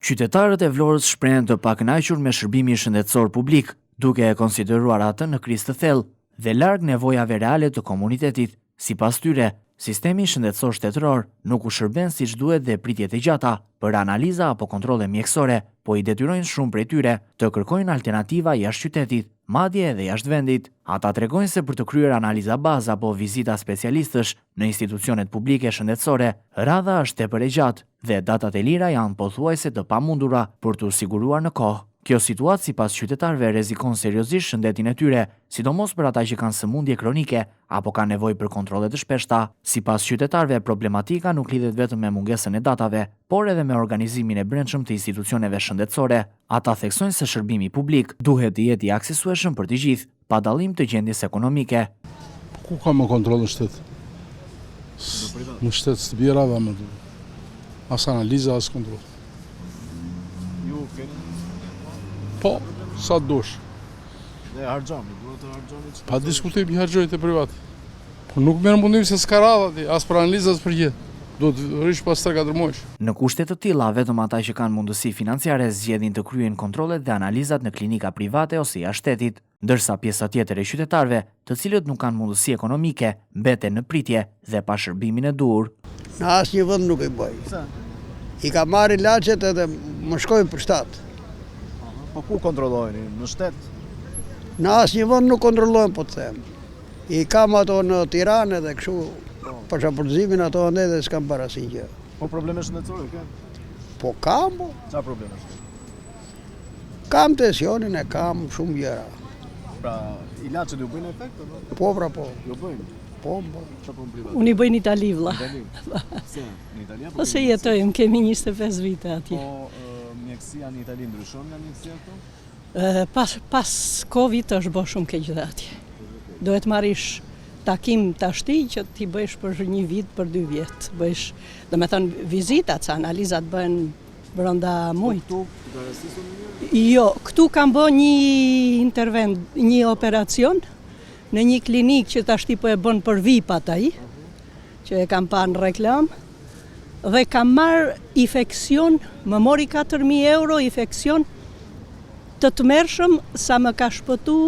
Qytetarët e Vlorës shprehen të pakënaqur me shërbimin shëndetësor publik, duke e konsideruar atë në krizë të thellë dhe larg nevojave reale të komunitetit. Sipas tyre, sistemi shëndetësor shtetëror nuk u shërben siç duhet dhe pritjet e gjata për analiza apo kontrolle mjekësore po i detyrojnë shumë prej tyre të kërkojnë alternativa jashtë qytetit, madje edhe jashtë vendit. Ata tregojnë se për të kryer analiza bazë apo vizita specialistësh në institucionet publike shëndetësore, radha është tepër e gjatë dhe datat e lira janë pothuajse të pamundura për t'u siguruar në kohë. Kjo situatë sipas qytetarëve rrezikon seriozisht shëndetin e tyre, sidomos për ata që kanë sëmundje kronike apo kanë nevojë për kontrolle të shpeshta. Sipas qytetarëve, problematika nuk lidhet vetëm me mungesën e datave, por edhe me organizimin e brendshëm të institucioneve shëndetësore. Ata theksojnë se shërbimi publik duhet të jetë i aksesueshëm për të gjithë, pa dallim të gjendjes ekonomike. Po ku ka më kontroll në shtet? Në shtet s'të bie radha më. As analiza, as kontroll. Ju keni? Po, sa të dush. Dhe harxhoni, duhet të harxhoni që... Pa diskutim i harxhoj te privati. Po nuk merr mundim se s'ka radha ti, as për analiza, as për gjë. Duhet të rrish pas 3-4 muajsh. Në kushte të tilla, vetëm ata që kanë mundësi financiare zgjedhin të kryejnë kontrollet dhe analizat në klinika private ose jashtë shtetit, ndërsa pjesa tjetër e qytetarëve, të cilët nuk kanë mundësi ekonomike, mbeten në pritje dhe pa shërbimin e duhur. Në asnjë vend nuk i bëj. Pse? I kam marrë ilaçet edhe më shkojnë për shtat. Po ku kontrolloheni? Në shtet? Në asnjë vend nuk kontrollohem, po të them. I kam ato në Tiranë edhe kështu po. për shpërzimin ato andej dhe s'kam bërë asnjë gjë. Po probleme shëndetësore ke? Po kam, po. Çfarë probleme shëndetësore? Kam tensionin e kam shumë gjëra. Pra, ilaçet ju bëjnë efekt apo? Po, pra po. Ju bëjnë? Po, po. Çfarë po privat? Unë i bëj në Itali vlla. Itali. Pse? Në Itali apo? Po se jetojmë, kemi 25 vite atje. Po mjekësia në Itali ndryshon nga mjekësia këtu? Pas, pas Covid është bo shumë keq dhe atje. Duhet marrish takim tashti që t'i bëjsh për një vit, për dy vjet. Bëjsh, domethënë, vizitat, se analizat bëhen brenda po mujit. Po këtu, të rastisur një Jo, këtu kam bo një intervent, një operacion në një klinikë që tashti po e bën për VIP-at ai, që e kam pa në reklamë, dhe kam marrë infeksion, më mori 4.000 euro infeksion të tmerrshëm sa më ka shpëtu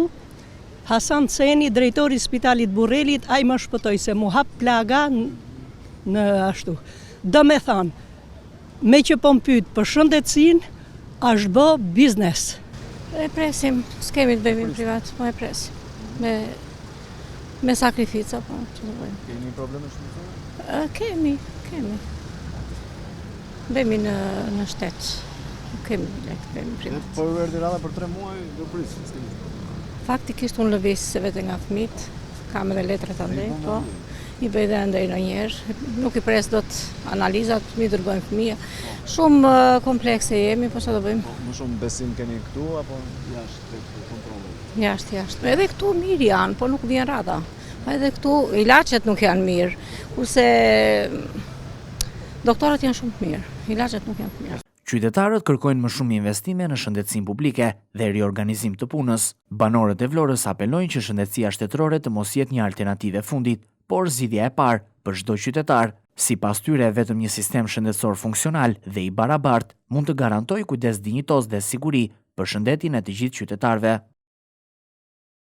Hasan Ceni, drejtori i spitalit Burrelit, ai më shpëtoi se m'u hap plaga në ashtu. Domethënë, meqë po më pyet për shëndetësinë, është bë biznes. E presim, s'kemi të bëjmë privat, po e presim. Me Me sakrifica, po, që të bëjmë. Keni probleme shëndetësore? Kemi, kemi. Bëjmë në, në shtet. Nuk kemi lek, bëjmë privat. Po ju erdhi radha për 3 muaj, do prisni, s'keni. Faktikisht unë lëviz se vete nga fëmijët, kam edhe letrat andej, po. I bëj dhe andej ndonjëherë. Nuk i pres dot analizat, m'i dërgojnë fëmija. Po. Shumë komplekse jemi, po ça do bëjmë? Po, më shumë besim keni këtu apo jashtë tek kontrolli? Jashtë, jashtë. Edhe këtu mirë janë, po nuk vjen radha. Po edhe këtu ilaçet nuk janë mirë, kurse doktorët janë shumë të mirë, ilaçet nuk janë të mirë. Qytetarët kërkojnë më shumë investime në shëndetësinë publike dhe riorganizim të punës. Banorët e Vlorës apelojnë që shëndetësia shtetërore të mos jetë një alternativë e fundit, por zgjidhja e parë për çdo qytetar. Sipas tyre, vetëm një sistem shëndetësor funksional dhe i barabartë mund të garantojë kujdes dinjitoz dhe siguri për shëndetin e të gjithë qytetarëve.